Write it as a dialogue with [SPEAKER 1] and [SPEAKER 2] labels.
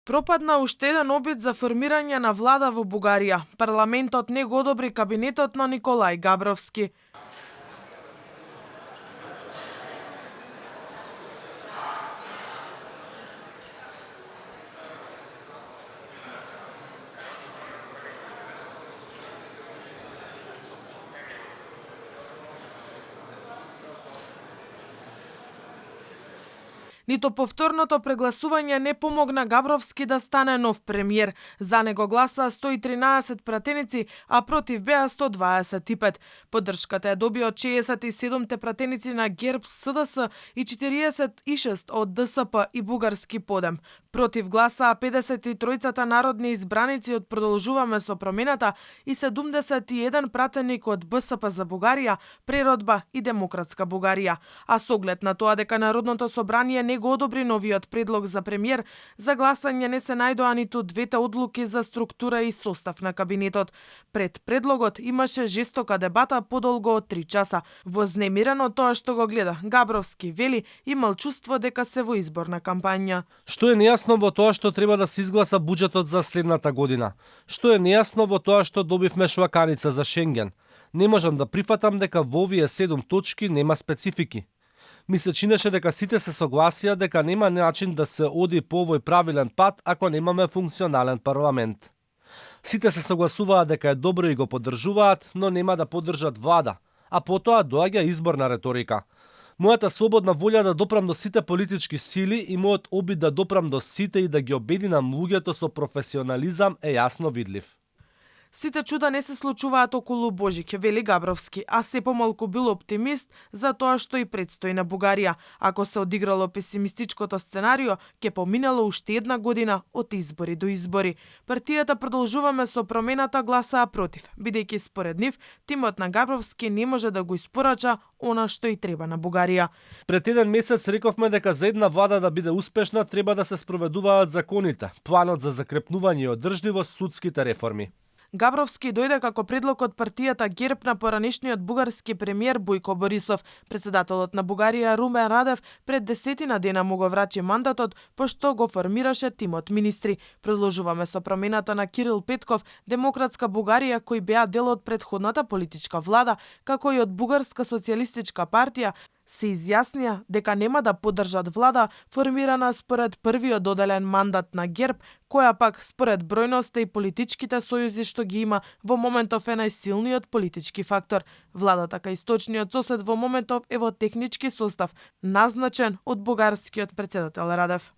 [SPEAKER 1] Пропадна уште еден обид за формирање на влада во Бугарија. Парламентот не го одобри кабинетот на Николај Габровски. Нито повторното прегласување не помогна Габровски да стане нов премиер. За него гласаа 113 пратеници, а против беа 125. Поддршката ја добија од 67 пратеници на ГЕРБ СДС и 46 од ДСП и Бугарски подем. Против гласаа 53 народни избраници од Продолжуваме со промената и 71 пратеник од БСП за Бугарија, Преродба и Демократска Бугарија. А со оглед на тоа дека Народното собрание не го одобри новиот предлог за премиер, за гласање не се најдоа ниту двете одлуки за структура и состав на кабинетот. Пред предлогот имаше жестока дебата подолго од 3 часа. Вознемирен од тоа што го гледа, Габровски вели имал чувство дека се во изборна кампања.
[SPEAKER 2] Што е нејасно во тоа што треба да се изгласа буџетот за следната година? Што е нејасно во тоа што добивме шваканица за Шенген? Не можам да прифатам дека во овие 7 точки нема специфики. Ми се чинеше дека сите се согласија дека нема начин да се оди по овој правилен пат ако немаме функционален парламент. Сите се согласуваат дека е добро и го поддржуваат, но нема да поддржат влада, а потоа доаѓа изборна реторика. Мојата слободна волја да допрам до сите политички сили и мојот обид да допрам до сите и да ги обединам луѓето со професионализам е јасно видлив.
[SPEAKER 1] Сите чуда не се случуваат околу Божик, вели Габровски, а се помалку бил оптимист за тоа што и предстои на Бугарија. Ако се одиграло песимистичкото сценарио, ќе поминало уште една година од избори до избори. Партијата Продолжуваме со промената гласаа против, бидејќи според нив тимот на Габровски не може да го испорача она што и треба на Бугарија.
[SPEAKER 2] Пред еден месец рековме дека за една влада да биде успешна треба да се спроведуваат законите, планот за закрепнување и одржливост, судските реформи.
[SPEAKER 1] Габровски дојде како предлог од партијата ГЕРБ на поранешниот бугарски премиер Бојко Борисов. Председателот на Бугарија Румен Радев пред 10 дена му го врачи мандатот, пошто го формираше тимот министри. Продолжуваме со промената на Кирил Петков, Демократска Бугарија, кои беа дел од претходната политичка влада, како и од Бугарска социјалистичка партија, се изјаснија дека нема да поддржат влада формирана според првиот доделен мандат на ГЕРБ, која пак според бројноста и политичките сојузи што ги има во моментов е најсилниот политички фактор. Владата кај источниот сосед во моментов е во технички состав, назначен од бугарскиот председател Радев.